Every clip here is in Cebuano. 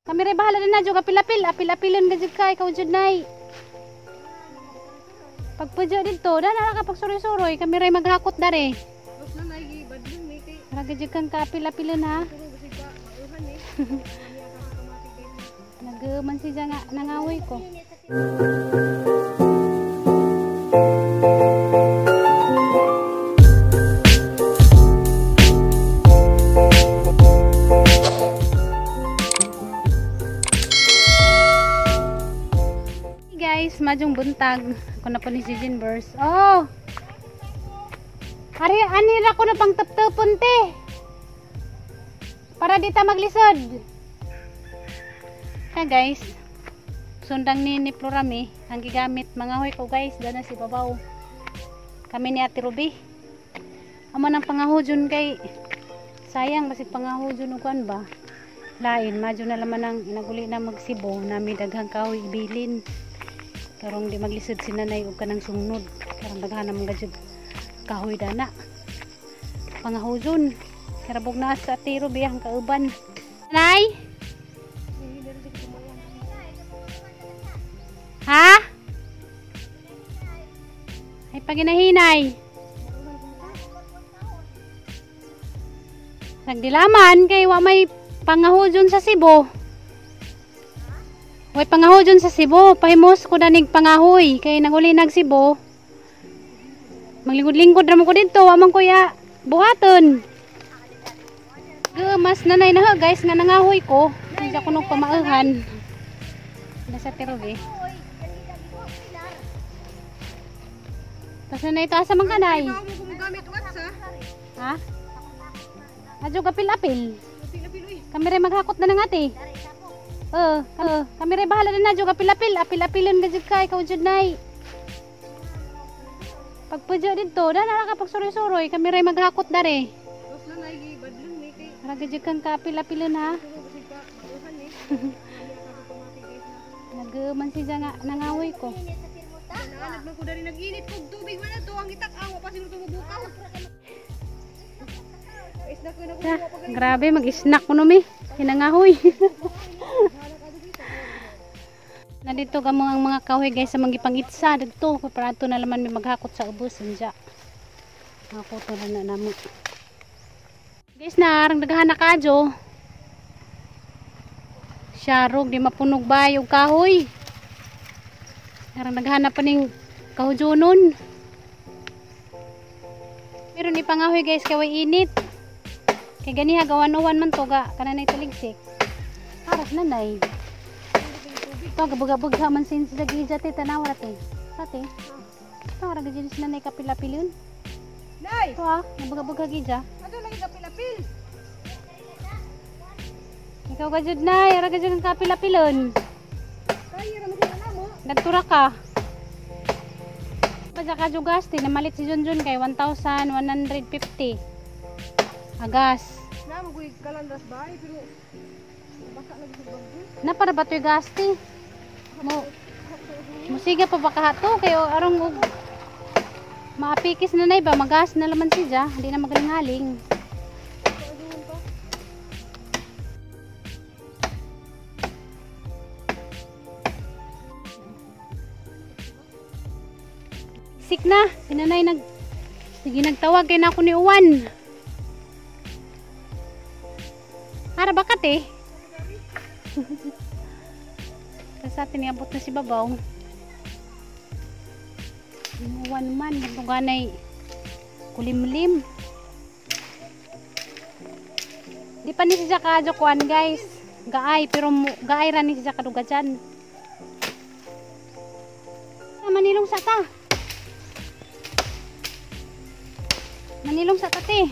Kami rin bahala na jud apil-apil, apil-apilon ka jud ka ikaw jud nay. Pagpudyo dito, dana ka pagsuroy-suroy, kami rin maghakot dare. Tapos na naigibadlong ni kay Ra jud kang kaapil-apilon ha. turo basig ka mauhan eh. Nagman siya nga nangahoy ko. Hey guys, madyong buntag. Ako na po ni si Jinbers. Oh! Ari, anira ko na pang taptapon te. Para di ta maglisod. Kaya guys, sundang ni Florami ang gigamit mga hoy ko guys, dana si babaw. Kami ni Ate Ruby. Amo nang pangahujon kay sayang basig pangahujon og kuan ba. Lain madyo na laman ang naguli na magsibo nami daghang kahoy ibilin. Karong di maglisod si nanay og kanang sungnod. Karong daghan naman gajud kahoy dana. Pangahujon. Karabog na sa Ate Ruby ang kauban. Nay! Ha? Ay paginahinay. Nagdilaman kay wa may pangahujon sa Cebu. Way pangahujon sa Cebu. Pahimos ko danig pangahoy kay nanguli nag Cebu. Maglingkod-lingkod ra mo ko didto, wa man kuya buhaton. Mas nanay na ha, guys nga nangahoy ko. Hindi ako nung pamauhan. Nasa Tirobe. Tapos na ito, asa man kanay? Ikaw mo gumagamit watch ha. Ha? Adyo kapil-apil. Apil-apil uy. Kami rin maghakot na ng ate. Oo, kami rin bahala na adyo kapil-apil. Apil-apilon ka jud ka, ikaw jud nay. Pagpudyo dito, dana ka pagsuroy-suroy, kami rin maghakot dare. Tapos na naigibadlong ni kay Ra jud kang kapil-apilon ha. turo basig ka mauhan eh. Nagman siya nga nangahoy ko. Naanad man ko dali nag-init kog tubig man na to ang itak awa pa siguro tumubukaw. Isna ko na Ah, grabe, mag-snack ko numi. Hinangahoy. Nandito ka mga mga kahoy guys sa mga pangitsa dito. Para ato na laman may maghakot sa ubos. Unja. Hakoto na na namo. Guys, narang daghan na kadyo. Sharog, di mapunog ba yung kahoy? Narang daghan na pa ning kahujonon. Pero ni pangahoy guys, kaway init. Kay ganiha gawan-uwan man to ga kananay taligsik. Aras nanay. To gabuga-bugha man sin sa gija te tanawa te. Ate. To ara gid si nanay kapilapilon. Nay, To ah, nabuga-bugha gija. ato lagi kapil-apil. Ikaw ga jud nay, ara gid ang kapilapilon. Kaya ra man sila mo. Nagtura ka. Pa sa kajugas te namalit si Junjun kay 1,150. Agas. Na mo kuy kalandas bay pero baka lagi sa bagyo. Na para ba to'y gas te? Mo Musiga pa ba kahato kayo arong og maapikis na nay ba magas na laman siya hindi na magaling-haling. Sik na sinanay nag sige nagtawag kay na ako ni Uwan. Para bakat eh. Kasi atin niabot na si Babaw. Inuwan man, magtuganay kulimlim. Di pa ni siya kaadyo kuan guys. Gaay, pero gaay ra ni siya kaduga dyan. Ah, manilong sa ta. Manilong sa ta te.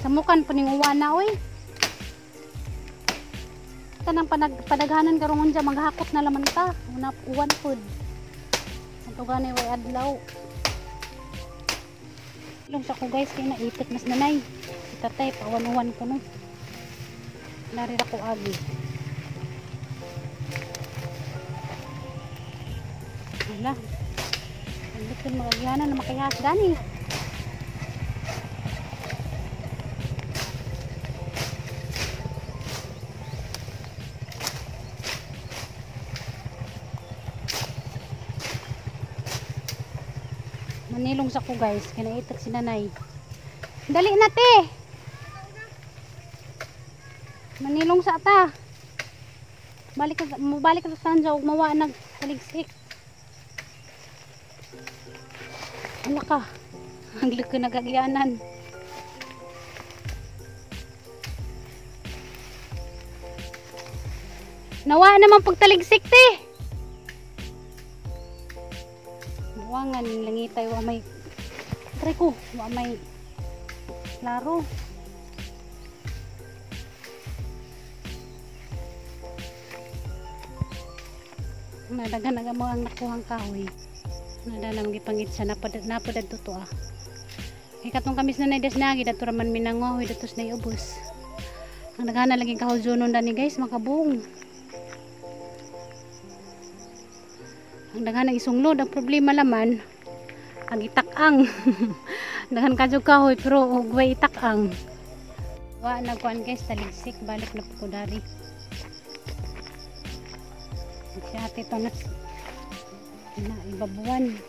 Samukan po ning uwan na oy. Kanang padaghanan karong unja maghakot na laman ta. Una uwan pud. Ato gani way adlaw. Ilong sa ko guys kay naitik mas nanay. Si tatay pawan-uwan ko no. Narira ko agi. Wala. Ang likod magagyanan na makayas gani. Manilong sa ko guys, kinaitak si nanay. Dali na te. Manilong sa ta. Balik ka, mubalik ka sa sanja ug mawa nag taligsik. Ala ka. Ang luko nagagyanan. Nawa naman pagtaligsik te. Buwangan ning langitay wa may try ko, wa may klaro. Nadaghan na mo ang nakuhang kahoy. Nadalang gipangit sa napad to ah. Kay katong kamis na naidas na dato raman minangohoy datos na iubos. Ang daghan na lagi kahoy junon dani guys, makabung. Ang daghan ang isunglod, ang problema laman ang itakang. Daghan kadyo kahoy pero og way itakang. Wa nagkuan guys, taligsik balik na po ko dari. Si ate to na ibabuan.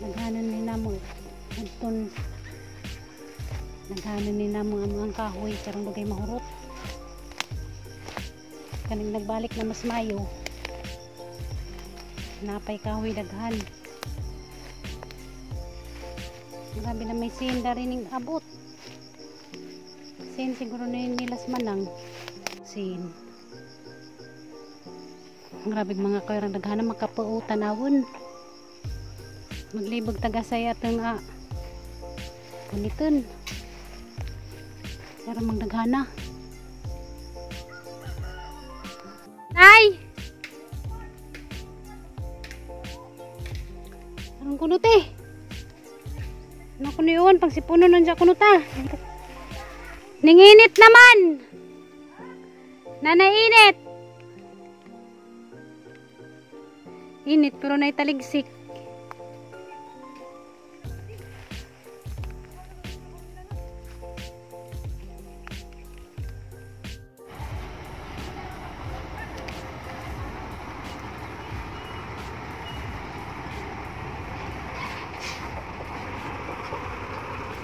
Naghanan ni namo adton. Naghanan ni namo ang mga kahoy karong dugay mahurot. Kaning nagbalik na mas mayo. Napay kahoy daghan. Grabe na may sin dari ning abot. Sin siguro na yun nilas manang. Sin. Grabe mga kayrang daghan na makapuutan awon. Maglibog tagasay atong puniton. Pero magdaghana. Ay! Anong kuno te? Ano kuno yun? Pag sipuno nun siya kuno ta. Ninginit naman! Nanainit! Init pero naitaligsik.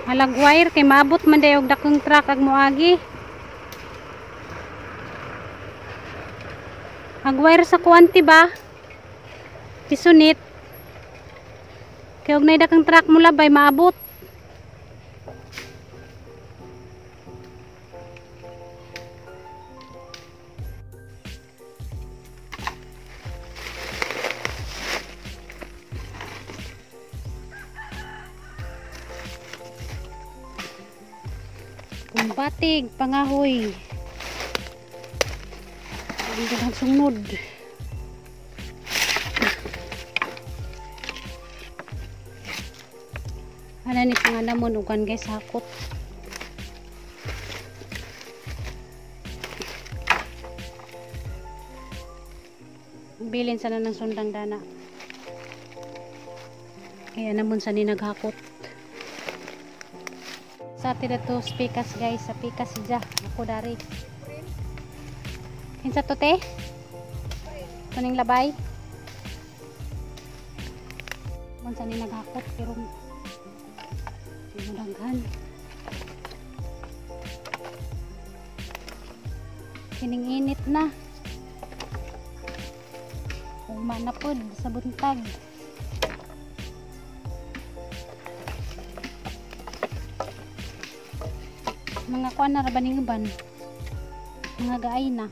Halag wire kay maabot man day og dakong truck ag moagi. Ag wire sa kuanti ba? Pisunit. Kay og nay dakong truck mo labay maabot. Kumbatig, pangahoy. Ang daghang sunod. Ana ni panganamon ugan guys hakot. Bilin sana ng sundang dana. Kaya namon sa ni naghakot. Sa atin na to pikas guys, sa pikas siya ako dari. Kinsa to te? Kuning labay. Mun sa ni naghakot pero daghan. Kining init na. Uma na pod sa buntag. Mga kuan na ra ba ning uban? Mga gaay na.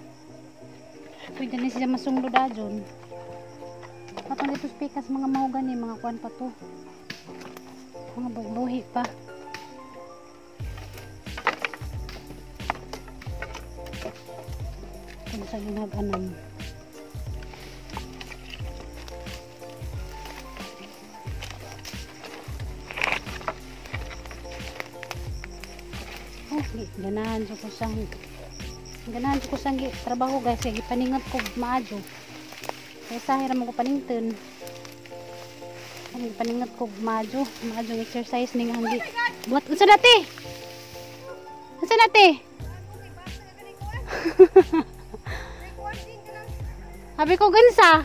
Pwede na siya masunglo dajon. Patong dito pikas mga maugan ni mga kuan pa to. Mga buhi pa. Kung sa ginag-anan. Oh, ganahan ko sang trabaho guys, kay gipaningot ko maadyo. Kay sahi ra mo ko panington. Ang gipaningot ko maadyo, maadyo exercise ning ang buhat. Unsa na te? Unsa na te? Habi ko gansa.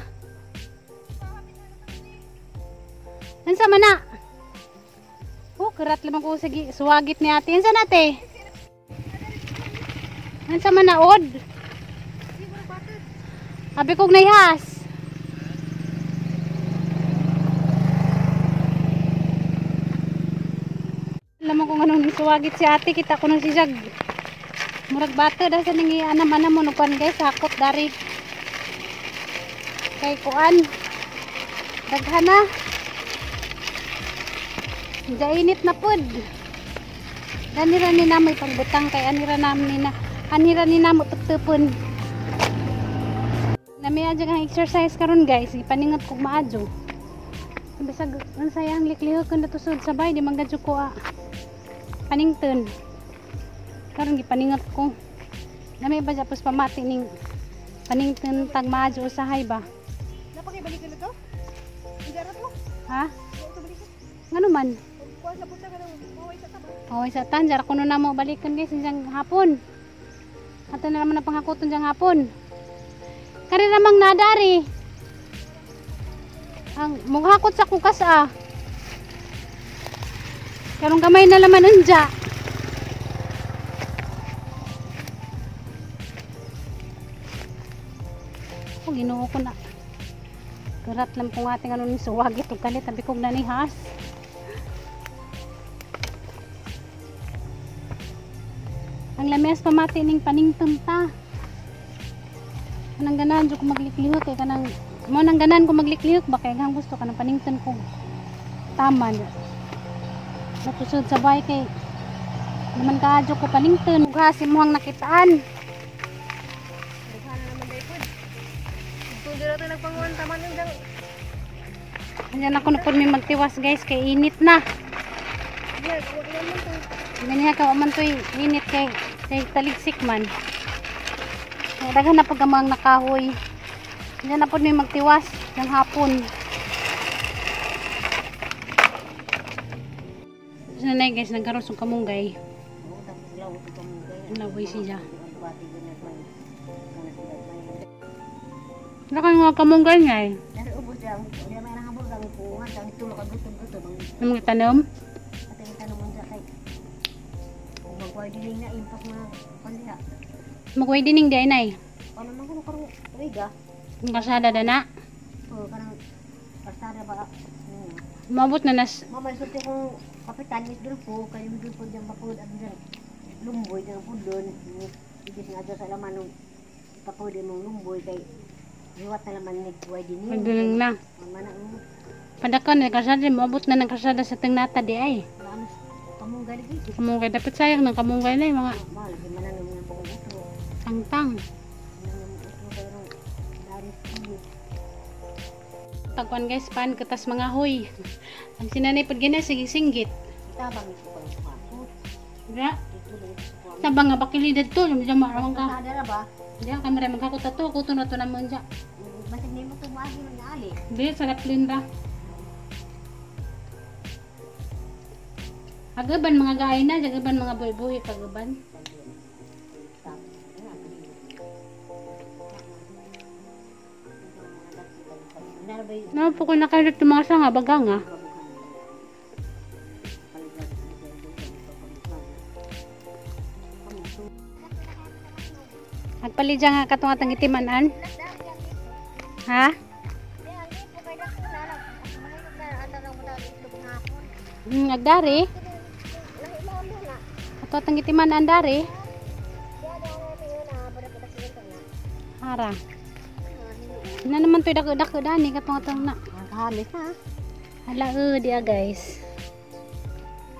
Unsa man na? Oh, karat lamang ko sa suwagit ni ate. Unsa na te? Unsa man na od? Abi kog nayhas. Alam mo kung anong suwagit si ate, kita ko nang sisag. Murag bata dah sa ning anam-anam mo nukan guys, hakot dari. Kay kuan. Daghan na. Jainit na pud. Ganira ni na may pagbutang kay anira nam ni na anira ni namo tuptupon. Nami adyo ang exercise karon guys, ipaningot kog maadyo. Bisag unsay ang liklihok kun natusod sa bay di man gadyo ko panington. Karon gipaningot ko. Nami ba japos pamati ning panington tag maadyo usahay ba? Napakibalikan na to? Hindi ra to. Ha? Ito balikan. Ngano man? Kuan sa punta ka nang maway sa taba. Oy sa tanjar kuno na mo balikan guys diyang hapon. Ato na naman ang panghakuton diyang hapon. Kari ramang nadari. Ang mughakot sa kukas ah. Karong gamay na laman unja. Oh, Ginoo ko na. Karat lang kung ating ano ni suwagit ug kalit tabi kog nanihas. Ang lames pamati ning panington ta. Kanang ganahan jud ko magliklihok kay kanang mo nang ganahan ko magliklihok ba kay hang gusto kanang panington ko taman. Natusod sa bahay kay naman kaadyo ko panington. Ugha si muhang nakitaan. Daghan na naman dai pud. Ito dira to nagpanguan taman nang. Andiyan ako na po may magtiwas guys kay init na. Diya, wag naman to. Ganyan ka man to'y init kay kay taligsik man. Kaya daghan na pag ang nakahoy. Andiyan na po may magtiwas ng hapon. So nanay guys, nagkaroon sa kamunggay. Laway siya. Wala kang mga kamunggay nga eh. Ang mga tanom? Mag-widening di ay nay. Ang kasada da na. Maabot na nas. Mama, sulti kong kapitan is dulpo, kayo dulpo dyan bakod at dyan lumboy dyan pudon. Ibig nga dyan sa laman nung ipapod mong lumboy kay liwat na laman ni widening. Widening na. Mama na mo. Padakon na kasada, maabot na ng kasada sa tingnata di ay. Kamunggay lagi. Kamunggay dapat sayang ng kamunggay na yung mga Mahal, di man na nung mga utro. tangtang. Tagwan guys, pan katas mga hoy. Ang sinanay pag gina, sige singgit. Tabang ito pang pakot. Diya. Tabang nga bakili dito, yung diyan marawang ka. Kasada ra ba? Diya, kami rin magkakot ato, kuto na to naman diya. Basig nimo to maagi man naali. Hindi, sarap linda. Agaban mga gaay na, agaban mga buhay-buhay, kagaban. Naman po ko nakalit ng mga sanga, baga nga. Nagpalidya nga katong atang itimanan. Ha? Agdari. Ato atang itimanan dari. Hara. Na naman to'y dako-dako dani katong atang na. Kahamis na. Hala dia guys.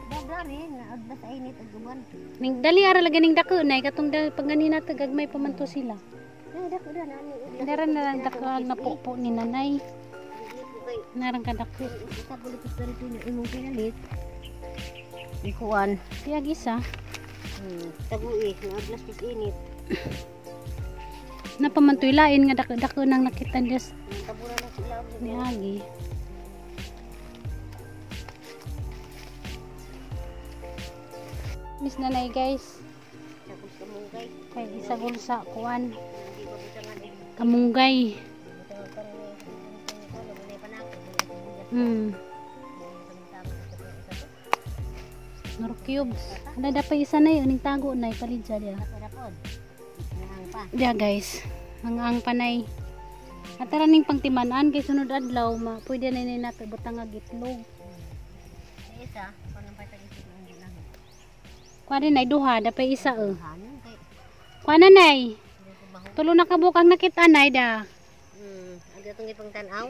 Dabrari na adlas ay init ug guman. Ning dali ara lagi ning dako nay katong pag ganina ta gagmay pa man to sila. Dako da nani. Dara na lang dako ang napupo ni nanay. Narang ka dako. Sa bulikot diri ni imong pinalit. Ikuan. Tiyag isa. Tagui na adlas is init. Napamantoy lain nga dako-dako nang nakita des Tabura na sila. ni Agi. Miss nanay guys. Kay isagol sa kuan. Kamunggay. Nor cubes. Ala dapat isa na yun, ning tago na palidya dia. Dapod. Ang pa. Dia guys, ang ang panay. At tara ning pangtimanan kay sunod adlaw ma pwede na ni nato butang nga itlog. Isa, kuno pa tag isip ang gilang. Kuha din ay duha, dapat isa eh. Hanon kay Kuha na nay. hindi ko baho. Tulo na kabuk ang nakita nay da. Ang atong ipang tan-aw.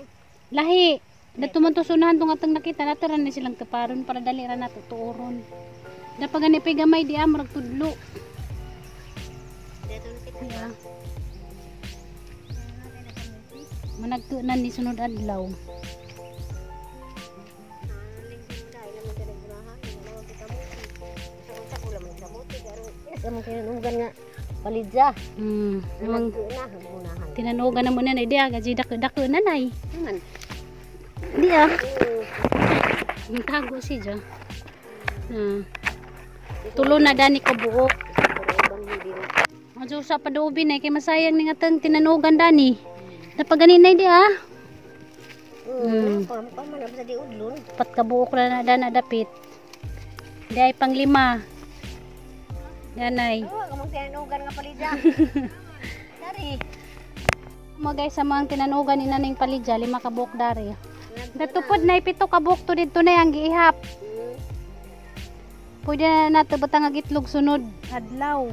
Lahi. Dato man to sunahan tong atong nakita nato ra ni silang taparon para dali ra nato tuoron. Da pa gani pay gamay di ah, murag tudlo. Dito nakita Yeah. ba? Managtunan ni sunod adlaw. Nga palidya. Mang Na gunahan. tinanugan na mo na nay diya gaji dako dako na nay. Naman. Di ah. Ang tago si Jo. Na. Tulo na dani ko buok. Ang sa padubi na kay masayang ni nga tang tinanugan dani. Napagani nay di ah. Pa man sa di udlon. Pat ka buok na na dana dapit. Di ay panglima. Danay. Oh, kamong tinanugan nga palidya. Dari. Mga guys, sa mga tinanugan ni naning palidya, lima ka buok dari. Datupod na pito ka buok to didto na ang giihap. Pwede na nato batang ang itlog sunod adlaw.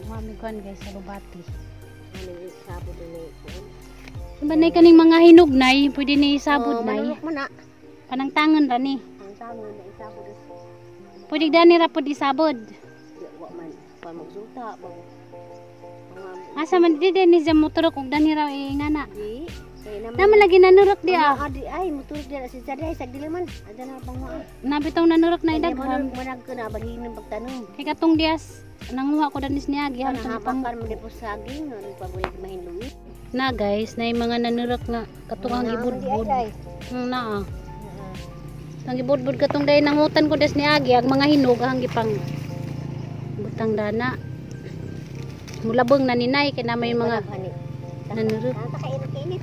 Mami kuan guys sa lubati. Sabod ni kuan. Iba nay kaning mga hinog nay, pwede ni isabod nay. Manulok man na. Panangtangan ra ni. Ang tangon na isabod. Pwede dani ra pud isabod. Di wa man pa magsuta bag. Asa man di din ni siya motorok ug dani ra ingana. Di kay naman. Naman lagi nanurok di ah. Adi ay moturok di si Saday sa dili man. Ada na pang maa. Nabitaw nanurok na idaghan. Manag ka na balhin ng pagtanong. Kay katong dias nanguha ko danis niya gihan Kana tong pang hapakan mo di po saging, ano pa bulit mahinluwi. na guys, na yung mga nanurok nga katong ang gibudbud. Na ah. Ang gibudbud katong day nangutan ko des niagi ang mga hinog ang gipang butang dana. Mulabong na ninay kay na may mga nanurok. Kainit-init.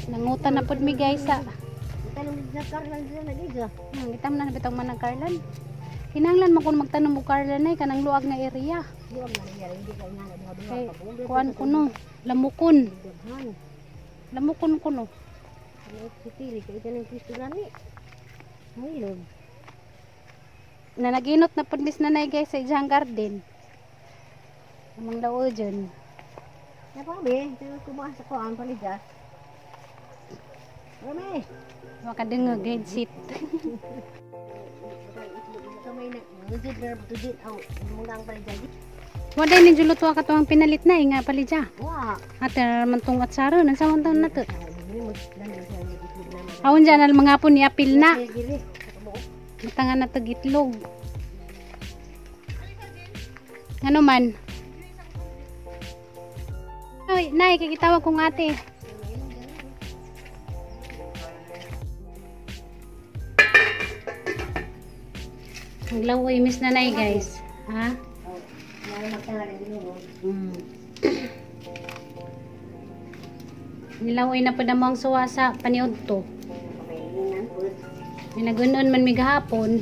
Nangutan na pud mi guys sa. Tanong na karlan sila nag-iga. Ang gitam na bitong man ang Carlan. Kinahanglan man kun magtanom og Carlan ay kanang luag nga area. Di ba nangyari hindi ka nga duha duha Kay pa buong kuan kuno, lamukon. daghan. Lamukon kuno. Ano si kay kanang pisto gani. Mahilog. Na naginot na pud mis nanay guys sa iyang garden. Amang lao dyan. Napabi, pero kumuha sa kuan palida. Rame. Makadungog headset. Kamay na, ngujud na butudin. Aw, muna ang palida. Waday ni juluto ka tuwang pinalit na eh, nga palidya. Wa. Ate na naman tong atsaro, nansa man taon na to. Awon Awon dyan, al mga po ni apil na. Matangan na to gitlog. Ano man? Ay, nay, kikitawag kong ate. Ang lawoy, miss na nay, guys. Ha? Nilawoy na po na ang suwa sa paniod to. May nagunon man mi gahapon.